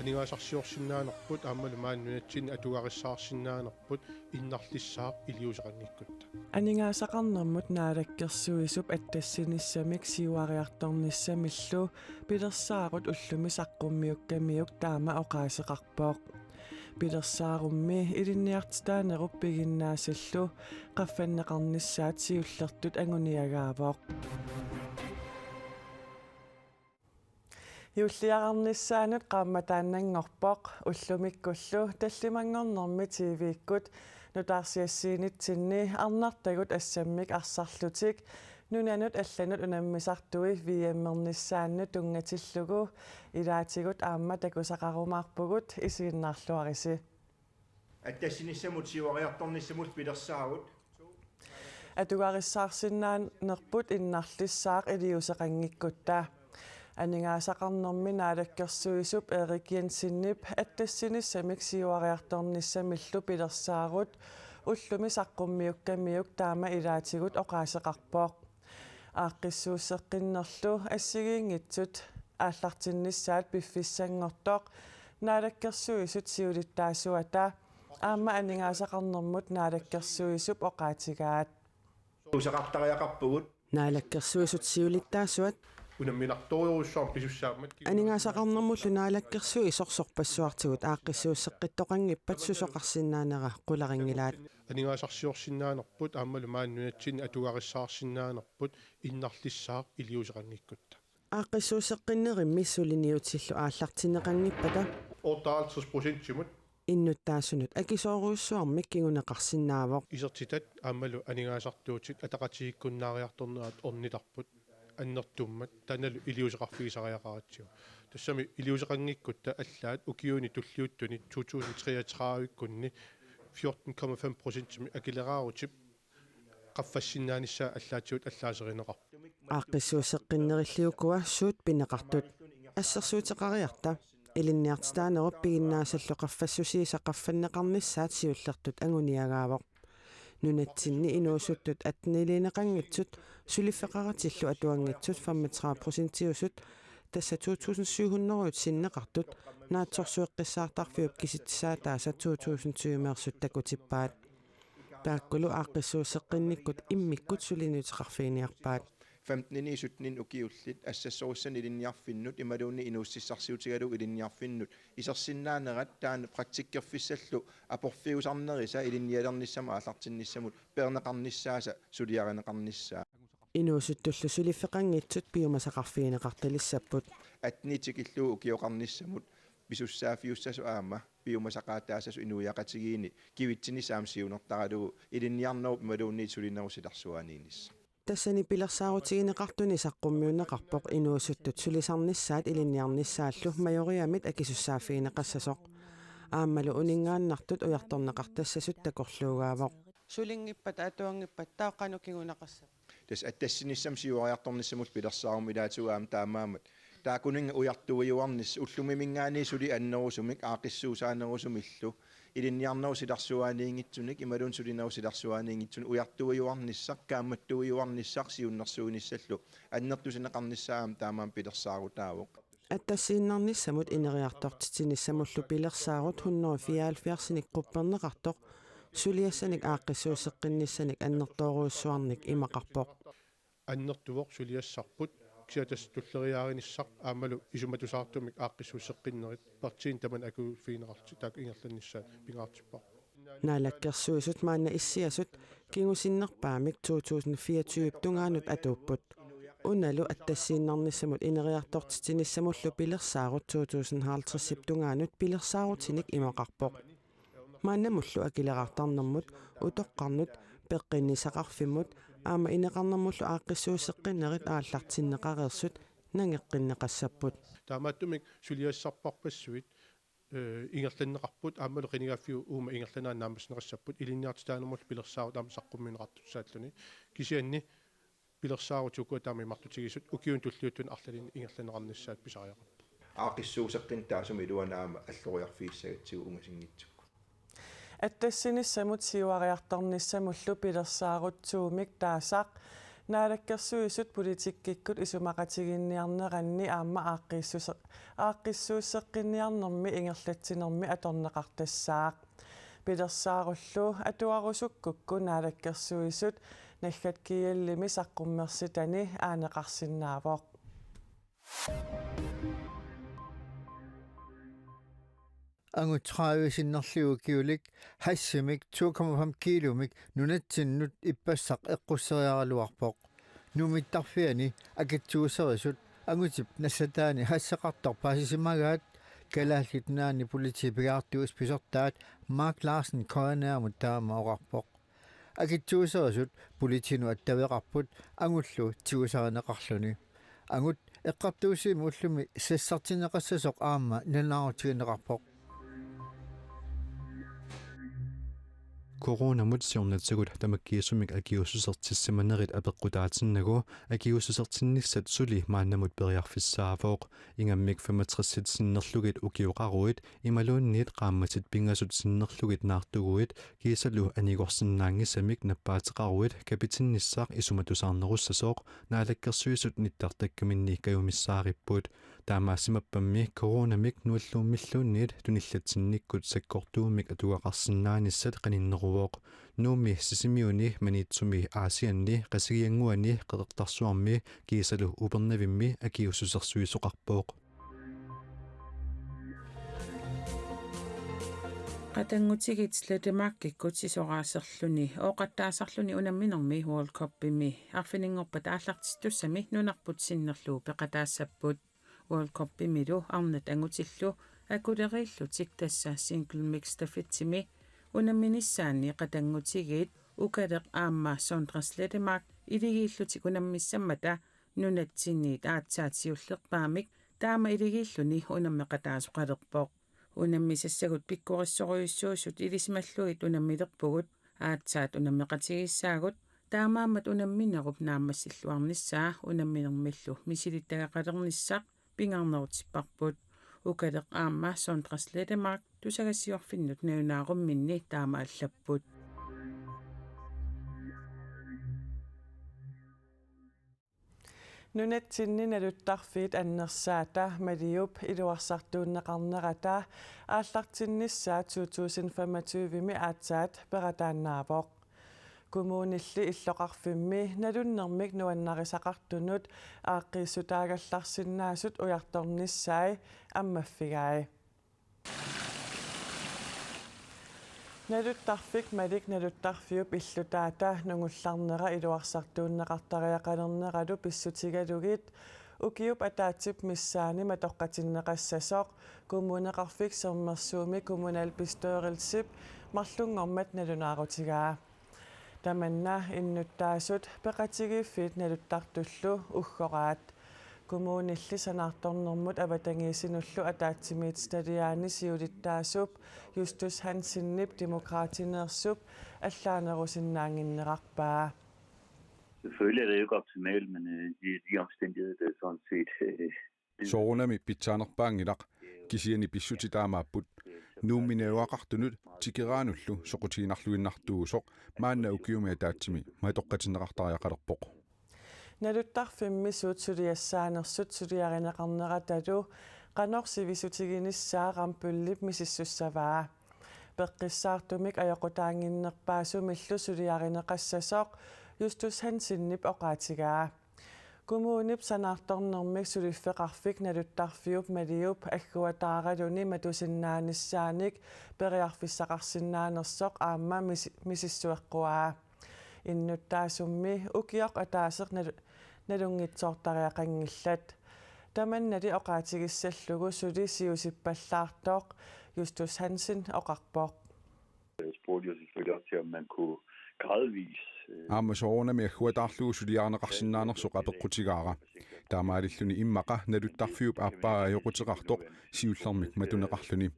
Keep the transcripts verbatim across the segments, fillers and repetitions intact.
Aningaasarsiorsinnaanerput aammalu maani nunatsinni atugarissaarsinnaanerput innarlissaaq iliuuseqanngikkutta. Aningaasaqarnermut Naalakkersuisup attassinissamik siuariartornissamillu pilersaarut ullumi saqqummiukkamiuk taama oqaaseqarpoq. Pilersaarummi ilinniartitaanerup piginnaasallu qaffanneqarnissaat siullertut anguniagaavoq. Juulliarnissaanut qaammataannanngorpoq ullumikkullu tallimanngornermi T V-kkut nutaarsiassiinitsinni arnartagut assammik arsarlutik nunanut allanut unammisartui V M-ernissaannut tunngatillugu ilaatigut aamma takusaqarumaarpugut, isiginnaarluarisi. Attassinissamut siuariartornissamut pilersaarut. Atugarissaarsinnaanerput innarlissaaq iliuuseqanngikkutta. Aningaasaqarnermi Naalakkersuisup Erik Jensenip attassinissamik siuariartornissamillu pilersaarut ullumi saqqummiukkamiuk taama ilaatigut oqaaseqarpoq. Aaqqissuusseqqinnerlu assigiinngitsut aallartinnissaat piffissanngortoq Naalakkersuisut siulittaasuata aamma Aningaasaqarnermut Naalakkersuisup oqaatigaat. Usaqartariaqarpugut. Naalakkersuisut siulittaasuat. Unamminartorujussuarmik pisussaammat. Aningaasaqarnermullu Naalakkersuisoq sorpassuartigut aaqqissuusseqqittoqanngippat susoqarsinnaanera qularinngilaat. Aningaasarsiorsinnaanerput aammalu maani nunatsinni atugarissaarsinnaanerput innarlissaaq iliuuseqanngikkutta. Aaqqissuusseqqinnerimmi suliniutillu aallartinneqanngippata. Otteoghalvtreds procentimut. Innuttaasunut akisoorujussuarmik kinguneqarsinnaavoq. Isertitat aammalu aningaasartuutit ataqatigiikkunnaariartornerat ornitarput annertuummat taannalu iliuuseqarfigisariaqaratsigu. Tassami iliuuseqanngikkutta allaat ukiuni tulliuttuni to tusind treogtredive-kkunni fjorten komma fem procentimik akileraarutip qaffassinnaanissaa allaatigut allaaserineqarpoq. Aaqqissuusseqqinnerilli ukua suut pineqartut. Assersuuteqariarta. Ilinniartitaanerup piginnaasallu qaffassusiisa qaffanneqarnissaat siullertut anguniagaavoq. Nunatsinni inuusuttut atteniliineqanngitsut suliffeqaratillu atuanngitsut femogtredive procentiusut, tassa to tusind syv hundrede sinneqartut, naatsorsueqqissaartarfiup kisitsisaataasa to tusind tyve-meersut takutippaat. Taakkulu aaqqissuusseqqinnikkut immikkut suliniuteqarfiginiarpaat. Femtenit syttenit ukiullit assassorussannik ilinniarfinnut imaluunniit inuussutissarsiutigalugu ilinniarfinnut isersinnaanerat taanna praktikkerfissallu aporfiusarnerisa ilinnialernissamut aallartinnissamut peerneqarnissaasa suliarineqarnissaa. Inuusuttullu suliffeqanngitsut piumasaqarfigineqartalissapput. Attenit tikillugu ukioqarnissamut pisussaaffiussasoq aamma piumasaqaataassasoq inuiaqatigiinni kivitsinissaq aamma siunertaralugu ilinniarnerup imaluunniit sulinerup silarsuaniinnissaq. Tassani pilersaarutigineqartuni saqqummiunneqarpoq inuusuttut sulisarnissaat ilinniarnissaallu majoriamit akisussaaffigineqassasoq. Aammalu uninngaannartut ujartorneqartassasut takorluugaavoq. Sulinngippata atuanngippata taava qanoq kinguneqassappat? Tassa attassinissamut siuariartornissamut pilersaarummi ilaatigut aamma taamaammat. Taakkuninnga ujartuiuarnissaq ullumiminngaanniit suli annerusumik aaqqissuussaanerusumillu ilinniarnerup silarsuaniinngitsunik imaluunniit sulinerup silarsuaniinngitsunik ujartuiuarnissaq, kaammattuiuarnissaq siunnersuinissallu annertusineqarnissaa aamma taamaammat pilersaarutaavoq. Attassiinnarnissamut ineriartortitsinissamullu pilersaarut hundrede fireoghalvfjerdsinik qupperneqartoq suliassanik aaqqissuusseqqinnissanik annertoorujussuarnik imaqarpoq. Annertuvoq suliassarput, kisianni tassa tulleriiaarinissaq aammalu isumatusaartumik aaqqissuusseqqinnerit partiinit tamanit akuuffigineqartut taakku ingerlannissaat pingaartipparput. Naalakkersuisut maanna issiasut kingusinnerpaamik to tusind fireogtyve tungaanut atuupput. Unalu attassiinnarnissamut ineriartortitsinissamullu pilersaarut to tusind halvtredsip tungaanut pilersaarutinik imaqarpoq. Maannamullu akileraartarnermut, utoqqarnut, peqqinnissaqarfimmut aamma ineqarnermullu aaqqissuusseqqinnerit aallartinneqareersut nangeqqinneqassapput. Taamaattumik suliassarpassuit, eh, ingerlanneqarput aammalu qinigaaffiup uuma ingerlanerani naammassineqassapput ilinniartitaanermullu pilersaarut aamma saqqummiunneqartussaalluni. Kisianni pilersaarutit ukua taama imartutigisut ukiuni tulliuttuni arlalinni ingerlanneqarnissaat pisariaqarpoq. Aaqqissuusseqqinnit taassuma iluani aamma alloriarfigissagatsigu ungasinngitsukkut. Attassinissamut siuariartornissamullu pilersaarut Zoomik taasaq Naalakkersuisut politikkikkut isumaqatigiinniarneranni aamma aaqqissuusse-, aaqqissuusseqqinniarnermi ingerlatsinermi atorneqartassaaq. Pilersaarullu atuarusukkukku Naalakkersuisut Naggat G L-imi saqqummersitani aaneqarsinnaavoq. Angut tredive sinnerlugu ukiulik hashimik to komma fem kilomik nunatsinnut ippassaq eqqusseriaraluarpoq. Nuummi mittarfiani akitsuuserisut angutip nassataani hasheqartoq paasisimagaat Kalaallit Nunaanni Politiit pigaartuussat pisortaat Mark Larsen K N R-imut taama oqarpoq. Akitsuuserisut politiinut attaveqarput angullu tigusarineqarluni. Angut eqqartuussivimmut ullumi sassartinneqassasoq aamma nalunaarutigineqarpoq. Coronamut siornatigut tamakkiisumik akiuussusertissimanerit apeqqutaatinnagu akiuussusertinnissat suli maannamut periarfissaavoq. Ingammik femogtressit sinnerlugit ukioqaruit imaluunniit qaammatit pingasut sinnerlugit naartuguit kiisalu anigorsinnaanngisamik nappaateqaruit kapitinnissaq isumatusaarnerussasoq Naalakkersuisut nittartakkaminni kajumissaaripput. Taamaasimappammi coronamik nualluummilluunniit tunillatsinnikkut sakkortuummik atugaqarsinnaanissat qaninneruvoq. Nuummi, Sisimiuni, Maniitsumi, Aasianni, Qasigiannguani, Qeqertarsuarmi kiisalu Upernavimmi akiuussusersuisoqarpoq. Qatanngutigit Slettemarkikkut sisoraaserluni ooqattaasarluni unamminermi World Cupimi arfininngorpat aallartittussami nunarput sinnerlugu peqataassapput. World Cupimilu arnat angutillu akuleriillutik, tassa single mix stafettimi unamminissaanni, qatanngutigit Ukaleq aamma Sondre Slettemark iligiillutik unammissammata nunatsinniit aatsaat siullerpaamik taama iligiilluni unammeqataasoqalerpoq. Unammisassagut pikkorissorujussuusut ilisimallugit unammilerpugut. Aatsaat unammeqatigiissaagut, taamaammat unamminerup naammassilluarnissaa unamminermillu misilittagaqalernissaq pingaarnerutipparput. Ukaleq aamma Sondre Slettemark tusagassiorfinnut nalunaarumminni taama allapput. Nunatsinni naluttarfiit annersaata Maliup iluarsartuunneqarnerata aallartinnissaa to tusind femogtyve-mi aatsaat peqataannaavoq. Kommunilli illoqarfimmi nalunnermik nuannarisaqartunut aaqqiissutaagallarsinnaasut ujartornissai ammaffigai. Naluttarfik Malik naluttarfiup illutaata nungullarnera iluarsartuunneqartariaqalerneralu pissutigalugit ukiup ataatsip missaani matoqqatinneqassasoq Kommuneqarfik Sermersuumi kommunalbestyrelsip marlunngormat nalunaarutigaa. Tamanna innuttaasut peqatigiiffiit naluttartullu uggoraat. Kommunilli sanaartornermut avatangiisinullu ataatsimiititaliaani siulittaasup Justus Hansenip Demokraatineersup allaanerusinnaannginnerarpaa. Selvfølgelig er det jo ikke optimalt, men øh, de, de omstændigheder, der sådan set øh, Soorunami pitsaanerpaanngilaq, kisianni pissutsit taamaapput. Nuummi najugaqartunut tikeraanullu soqutiginarluinnartuusoq maanna ukiumi ataatsimi matoqqatinneqartariaqalerpoq. Naluttarfimmi suut suliassaanersut suliarineqarneratalu qanoq sivisutiginissaa rampellip misissussavaa. Peqqissaartumik ajoqutaannginnerpaasumillu suliarineqassasoq Justus Hansenip oqaatigaa. Kommunip sanaartornermik suliffeqarfik naluttarfiup Maliup agguataaraluni matusinnaanissaanik periarfissaqarsinnaanersoq aamma mis-, misissueqquaa. Innuttaasummi ukioq ataaseq nalu-, nalunngitsoortariaqanngillat. Tamannali oqaatigissallugu suli siusippallaartoq Justus Hansen oqarpoq. Jeg spurgte jo selvfølgelig også til, om man kunne gradvis øh, Aamma soorunami agguataarlugu suliarineqarsinnaanersoq apeqqutigaara. Taamaalilluni immaqa naluttarfiup aappaa ajoquteqartoq siullermik matuneqarluni.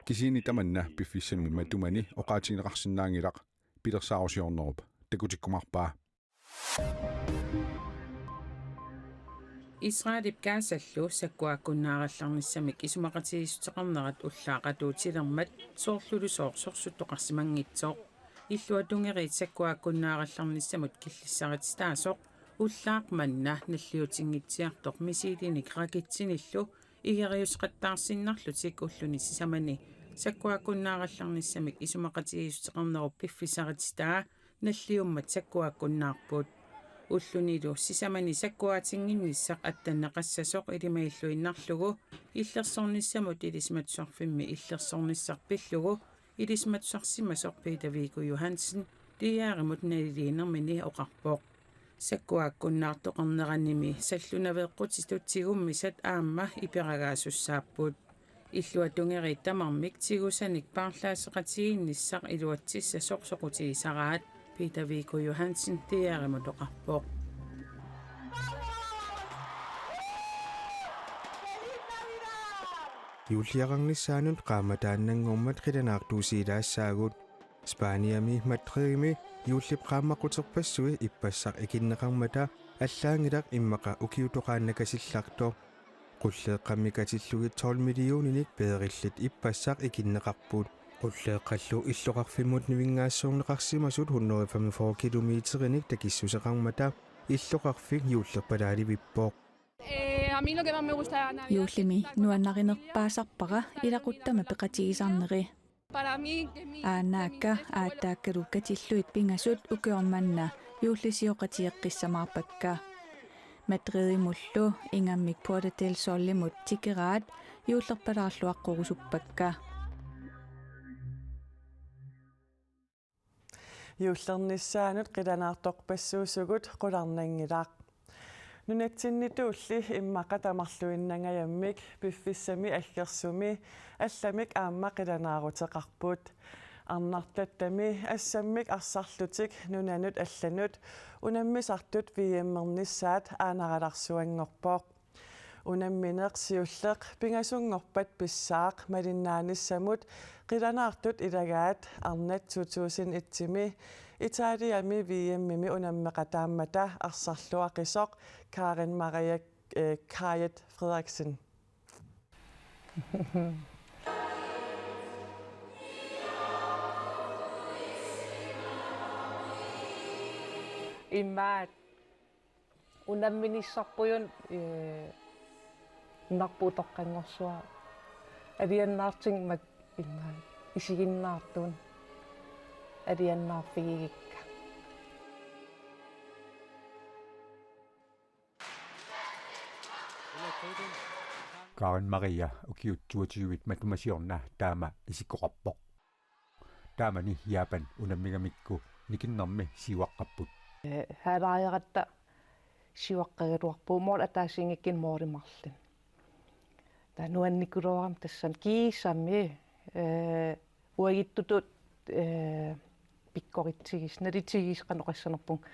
Kisianni tamanna piffissami matumani oqaatigineqarsinnaanngilaq, pilersaarusiornerup takutikkumaarpaa. Israelip Gazallu sakkuaakkunnaarallarnissamik isumaqatigiissuteqarnerat ullaaqatigiissilermat soorlulusooq sorsuttoqarsimanngitsoq. Illuatungeriit sakkuaakkunnaarallarnissamut killissarititaasoq Ullaaq manna nalliutinngitsoortoq misilinik raketsinillu igeriuseqattaarsinnarlutik ulluni sisamani sakkuaakkunnaarallarnissamik isumaqatigiissuteqarnerup piffissarititaa nalliummat sakkuaakkunnaarput. Ullunilu sisamani sakkuaatinnginnissaq attanneqassasoq ilimagilluinnarlugu illersornissamut Ilisimatusarfimmi illersornissaq pillugu ilisimatusarsimasoq Peter Viggo Johansen D R-imut naliliinermini oqarpoq. Sakkuaakkunnaartoqarneranimi sallunaveeqqutitut tigummisat aamma iperagaasussaapput. Illuatungeriit tamarmik tigusanik paarlaasseqatigiinnissaq iluatsissasoq soqutigisaraat, Peter Viggo Johansen D R-imut oqarpoq. Juulliaqarnissaanut qaammataannanngormat qilanaartuusiilaassaagut. Spaniami Madridimi juullip qaammaquterpassui ippassaq ikinneqarmata allaanngilaq immaqa ukiutoqaannakasillartoq. Qulleeqqammi katillugit tolv millioninik peerillit ippassaq ikinneqarput. Qulleeqqallu illoqarfimmut nivinngaassuserneqarsimasut hundrede femogfyrre kilometerinik takissuseqarmata illoqarfik juullerpalaalivippoq. Eh, a mí lo que más me gusta de la Navidad es que Juullimi está toda la familia nuannarinerpaasarpara ilaquttama peqatigisarneri. Para mí, que mi, que mi Aanaakka, abuelo, aataakkalu katillugit pingasut ukioq manna juullisioqatieqqissamaarpakka. Madridimullu ingammik Puerta del Solimut tikeraat juullerpalaarluaqqurusuppakka. Juullernissaanut qilanaartorpassuusugut qularnanngilaq. Nunatsinnituulli immaqa tamarluinnangajammik piffissami aggersumi allamik aamma qilanaaruteqarput. Arnartattami assammik arsarlutik nunanut allanut unammisartut V M-ernissaat aanaralarsuanngorpoq. Unammineq siulleq pingasunngorpat pissaaq malinnaanissamut qilanaartut ilagaat arnat to tusind et-imi Italiami V M-imi unammeqataammata arsarluaqisoq Karen Maria, eh, Kajet Frederiksen. Imaat. Unamminissarput, eh, nunarput utoqqanngorsuaq. Aliannaartinngimmat immaqa isiginnaartut. Aliannaarfigigikka. Karen Maria ukiut toogtyvit matuma siorna taama isikkoqarpoq. Taamani Japan unammigamikku nikinnermi siuaqqapput. Eh, halvlejeratta siuaqqagaluarpugut, mål ataasinngikkunik måli marluk. Taava nuannikuloorami tassani kiisami, eh, uagutsitut, eh, pikkoritsigis-, nalitigisoqarneq oqassanerpunga.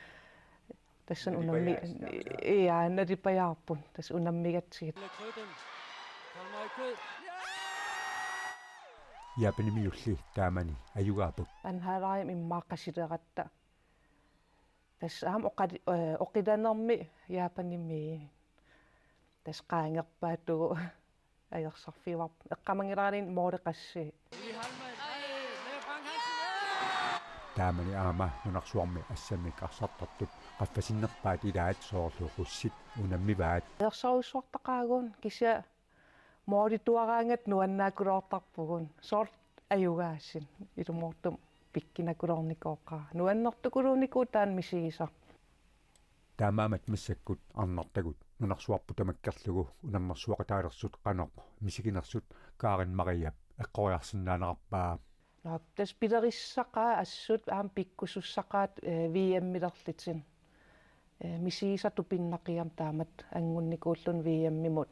Tassani unammi-, nalipajaassaagut. Ja, nalipajaarput. Tassa unammigatsigit. Japanimiulli taamani ajugaapput. Anhalai immaqa qasileratta. Tassa aamma oqali-, eh, oqilanermi Japanimi. Tassa qaangerpaatigut. Ajorsarfiuarput. Eqqaamanngilaralugit måli qassit. Taamani aamma nunarsuarmi assammik arsartartut qaffasinnerpaat ilaat soorlu russit unammivaat. Ajorsarujussuartaqaagut kisianni målituaraangatta nuannaakuluartarpugut. Soorlu ajugaasut ilumoortumik pikkunakuluarnikooqaat. Nuannertukuluunikuuvoq taanna misigisaq. Taamaammat massakkut arnartagut nunarsuarput tamakkerlugu unammersuaqataalersut qanoq misiginersut Karen Mariap eqqoriarsinnaanerarpaa. Nå, tassa pilerissaqaat assut aamma pikkusussaqaat, eh, V M-ilerlutik. Eh, misigisaq tupinnaqigami taamatut angunnikuulluni V M-imut.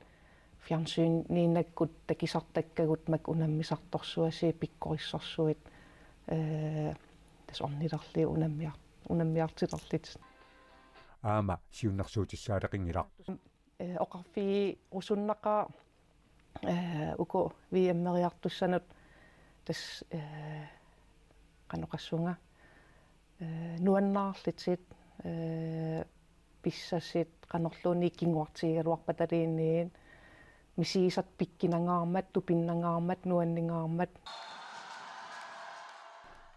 Fjernsyniinnakkut takusartakkagut makku unammisartorsuusi pikkorissorsuit, eh, tassa ornilerlugit unammiar-, unammiartulerlutik. Aamma siunnersuutissaaleqinngilaq. Eh, oqarfigerusunnaqaaq, eh, uku V M-eriartussanut tassa, eh, qanoq oqassuunga, eh, nuannaarlutik, eh, pissasut qanorluunniit kinguartigigaluarpataluunniit misigisat pikkunangaarmat, tupinnangaarmat, nuanningaarmat.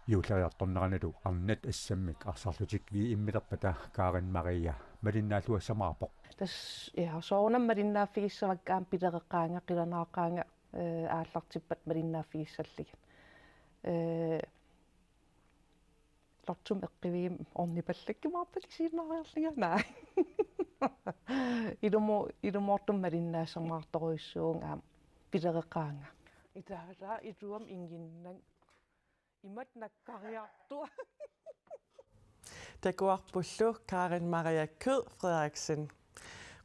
Juulleriartorneranilu arnat assammik arsarlutik V M-ilerpata Karen Maria malinnaalluassamaarpoq. Tassa, ja, soorunami malinnaaffigissavakka, aamma pilereqaanga, qilanaaqaanga, eh, aallartippat malinnaaffigissalligit. Eh, Lottomi eqqivigimmi ornipallakkumaarpakka isiginnaariarlunga, naa. Ilumo-, ilumoortumik malinnaassamaartorujussuuvunga aamma pilereqaanga. Itaala iluamik inginnanga. Imatut nakkariartua. Takuarpullu Karen Maria Kyed Frederiksen.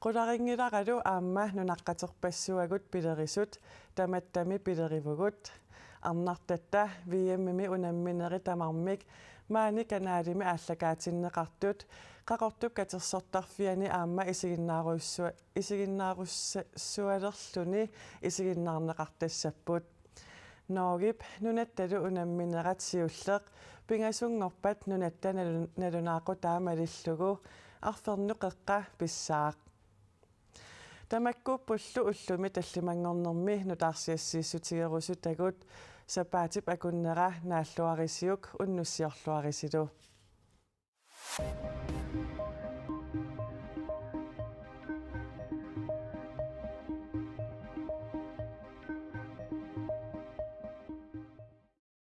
Qularinngilara aamma nunaqqaterpassuagut pilerisut, tamattami pilerivugut. Arnartatta V M-imi unamminerit tamarmik maani kanalimi aallakaatinneqartut Qaqortup katersortarfiani aamma isiginnaarussua-, isiginnaarussualerluni isiginnaarneqartassapput. Norgep nunattalu unamminerat siulleq pingasunngorpat nunatta nalu-, nalunaaqutaa malillugu arfernup qeqqa pissaaq. Tamakkuuppullu ullumi tallimanngornermi nutaarsiassiissutigerusutagut. Sapaatip akunnera naalluarisiuk unnussiorluarisilu.